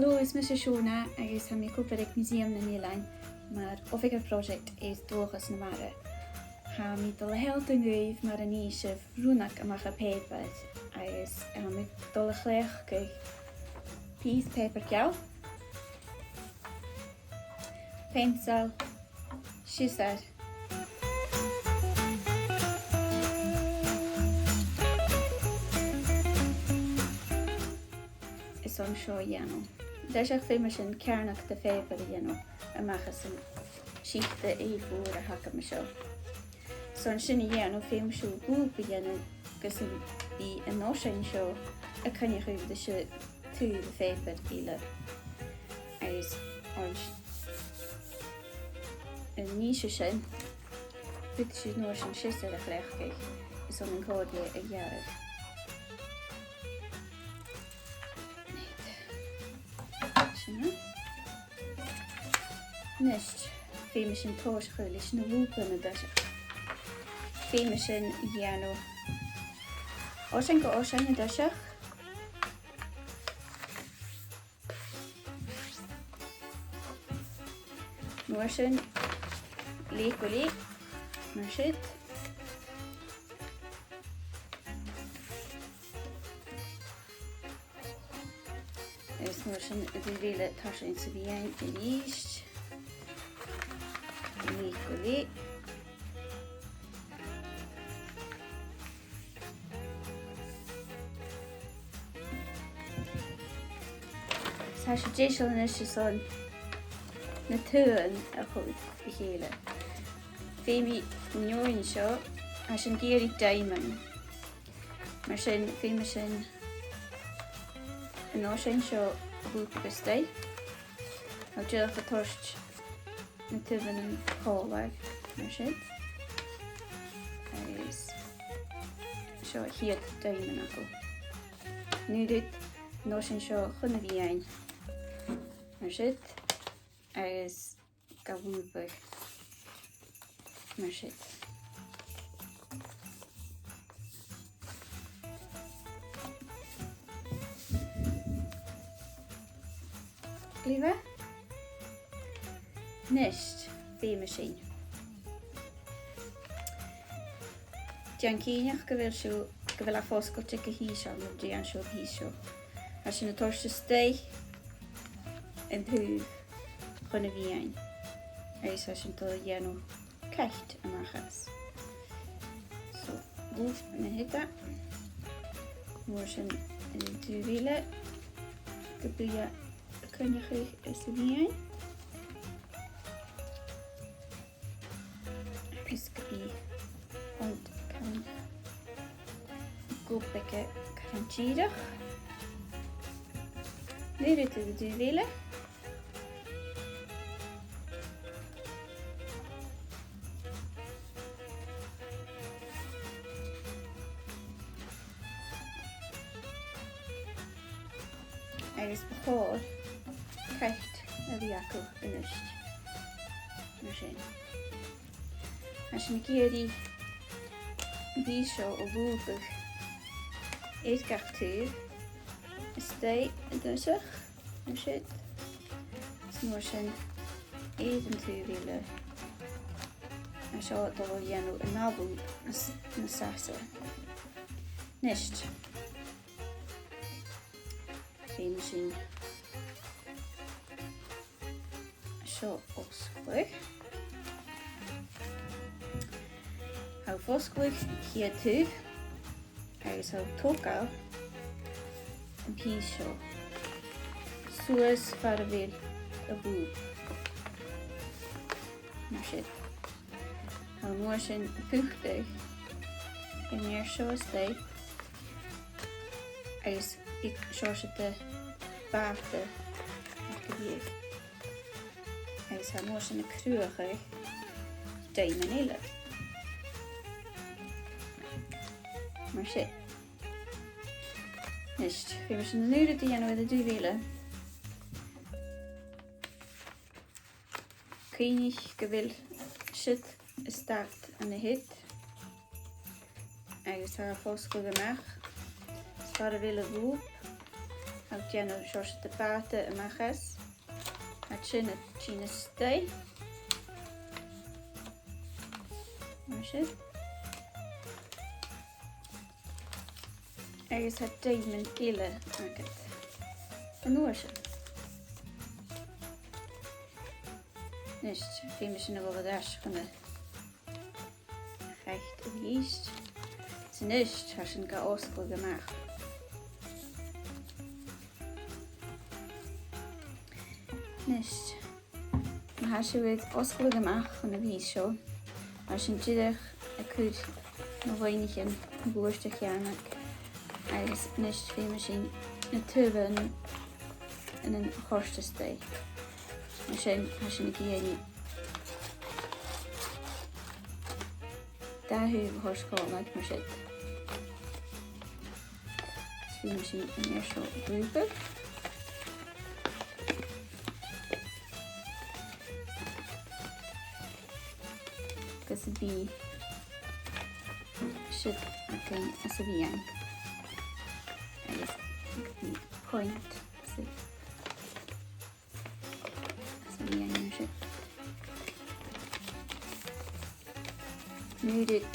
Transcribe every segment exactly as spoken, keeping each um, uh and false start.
Hello, is mise Shona agus tha mi ag obair aig Museum nan Eilean mar oifigear pròiseact air Dualchas na Mara. Tha mi a' dol a shealltainn dhuibh mar a nì sibh rionnag a-mach à pàipear agus tha mi a' dol a chleachdadh pìos pàipear geal, peansail, siosar is an seo a dhèanamh. An toiseach feumaidh sinn ceàrnag de phàipear a dhèanamh a-mach às an t-sìde fhuar a th' agam an seo. Son sin a dhèanamh feumaidh sibh lùb a dhèanamh gus am bi an oisean seo a' coinneachadh ris an taobh phàipeir eile. Agus an, an nì sibh sin, faodaidh sibh an uair sin siosar a chleachdadh is an còrr dheth a ghearradh. Sin e. A-nis, feumaidh sinn tòiseachadh leis na lùban an toiseach. Feumaidh sinn a dhèanamh oisean gu oisean an toiseach. An uair sin, leth gu leth, mar sin. Is an uair sin, an taobh eile, tarsainn sa mheadhan a-rithist. Leth gu leth. Tha sinn deiseil a-nis airson na taobhan a chur ri chèile. Feumaidh an fheadhainn seo, tha sinn ag iarraidh diamond. Mar sin, feumaidh sinn an oisean seo a lùbadh a-staigh. Tha mi dìreach a' toirt na taobhan còmhla, mar sin. Agus seo a' chiad diamond agaibh. An uair sin, an oisean seo chun a' mheadhain, mar sin. Agus ga lùbadh, mar sin. Glè mhath. A-nis, feumaidh sinn. Dèan cinnteach gu bheil sibh, gu bheil e fosgailte gu h-ìosal nuair a dhèanas sibh am pìos seo. Tha sinn a' toirt a-staigh an taobh chun a' mheadhain. Agus tha sinn a' dol a dhèanamh cait a-mach às. So, lùb na h-oide. An uair sin an taobh eile, gum bi e a' coinneachadh ris a' mheadhan. Is gum bi an can gob aige can dìreach. An uair sin an taobh eile. Agus bu chòir cait a bhith agaibh a-nis. Mar sin. Tha sinn ag iarraidh am pìos seo a lùbadh air gach taobh. A-staigh an toiseach, mar sin. Is an uair sin air an taobh eile. Tha seo a' dol a dhèanamh an ath lùb nas, nas fhasa. A-nis. Feumaidh sinn seo fosgladh. Tha fosgladh a' chiad taobh agus tha togail am pìos seo suas far a bheil an lùb. Mar sin. Tha an uair sin a' putadh an fhear seo a-staigh agus bidh seòrsa de bhàta air a bhith. Agus tha an uair sin a' cruthachadh diamond eile. Mar sin. A-nis, feumaidh sinn an uiread a dhèanamh air an taobh eile. Cuimhnich gu bheil siud a' stad an siud. Agus tha e a' fosgladh a-mach. Is far a bheil an lùb. Ach dèan seòrsa de bhàta a-mach às. Tha sin a' tighinn a-staigh. Mar sin. Agus tha daoimean eile agad an uair sin. Nis, feumaidh sinn a dhol air ais chun a' chait a-rithist. 'S a-nis, tha sinn ga fhosgladh a-mach. Nis, ma tha sibh air fhosgladh a-mach chun a' bhìos seo, tha sinn dìreach a' cur na loidhnichean a' chuairt a cheannach, agus a-nis feumaidh sinn na taobhan a chur a-staigh. Mar sin, tha sinn a' dèanamh dà thaobh a chur còmhla mar sin. Is feumaidh sinn an fhear seo a ghrùpadh. Gus am bi siud againn às a' mheadhan. Agus gum bi point às a' So, yeah, mar sin. An uair ud.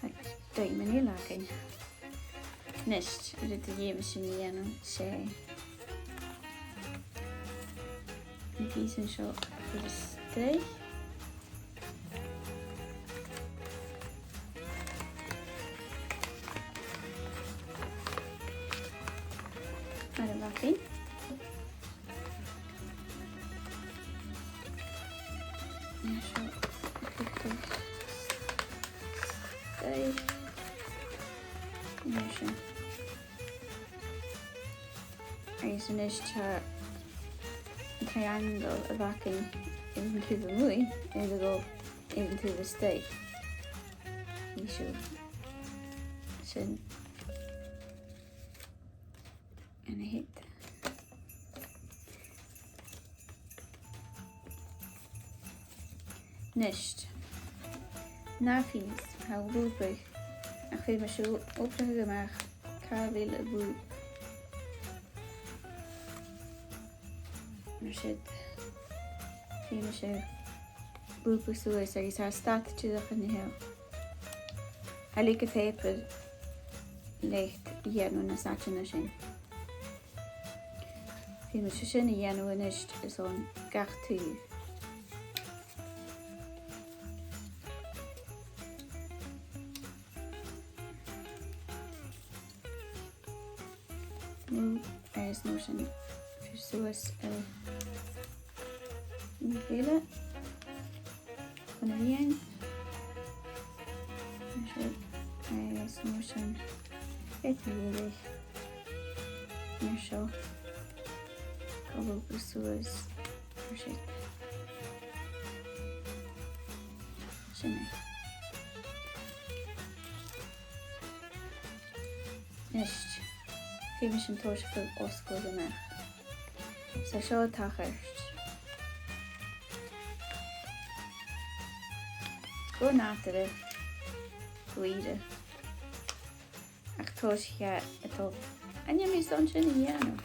Like, daoimean eile againn. Nis, an rud a dh'fheumas sinn a dhèanamh, 's e na pìosan seo a chur a-staigh. Mar a bha sinn. Mar seo. Mar sin. Agus a-nis tha an triangle a bh' againn air an taobh a-muigh, air a dhol air an taobh a-staigh. Nì seo sin an a shin. Nis. An ath phìos, tha lùbadh, ach feumaidh sibh obrachadh a-mach càit a bheil an lùb. Mar sin. Feumaidh sibh lùbadh suas agus tha e stad dìreach an seo. Tha leig a' phàipear leat a dhèanamh nas fhaide na sin. Feumaidh sibh sin a dhèanamh a-nis airson gach taobh. Nì, agus an uair sin, fear suas, eh, an taobh eile. Chun a' mheadhain. Mar sin, agus an uair sin, fear eile. Mar seo. Gu lùbadh suas. Mar sin. Sin e. Nis, feumaidh sinn tòiseachadh fosgladh a-mach. So seo an t-achartaich. Gu nàdarra, gu ìre. Ach tòisichidh e a' dol. An e mi son sin a dhèanamh?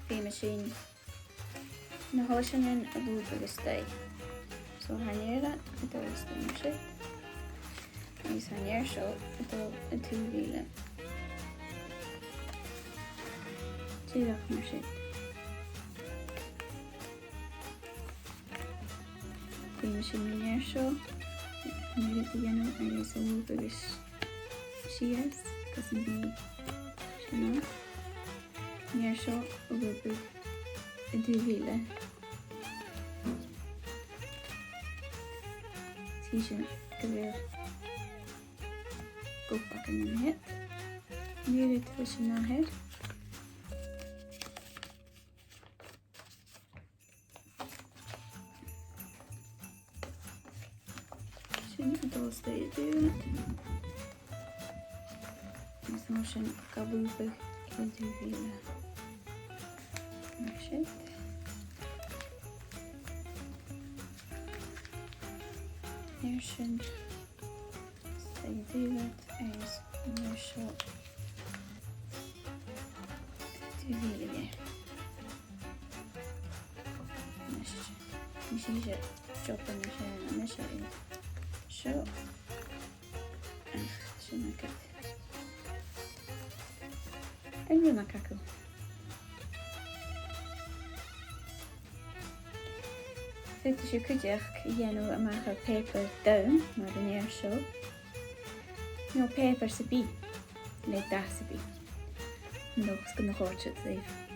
Feumaidh sinn na h-oiseanan a lùbadh a-staigh. So, tha an fhear a' dol a-staigh mar sin. Agus tha an fhear seo a' dol an taobh eile. Dìreach mar sin. Feumaidh sinn an fhear seo a dhèanamh agus a lùbadh sìos, gus am bi sin ann. An fhear seo a lùbadh an taobh eile. Chì sinn gu bheil gob againn an siud. An uair ud, bidh sin na h-aon. Sin a' dol a-staigh an taobh ud. Mar sin, ga lùbadh air an taobh eile. Mar sin. Mar sin. Is e a' dol a dh'fheuchainn is mar seo. Taobh eile. Nis, nis, nis, job an sin, nis, seo. Ach, sin agad. An rud a th' againn. Faodaidh sibh cuideachd a dhèanamh a-mach à pàipear donn, mar an fhear seo, no pàipear sam bith, le dath sam bith. An dòchas gun do chòrd siud ribh.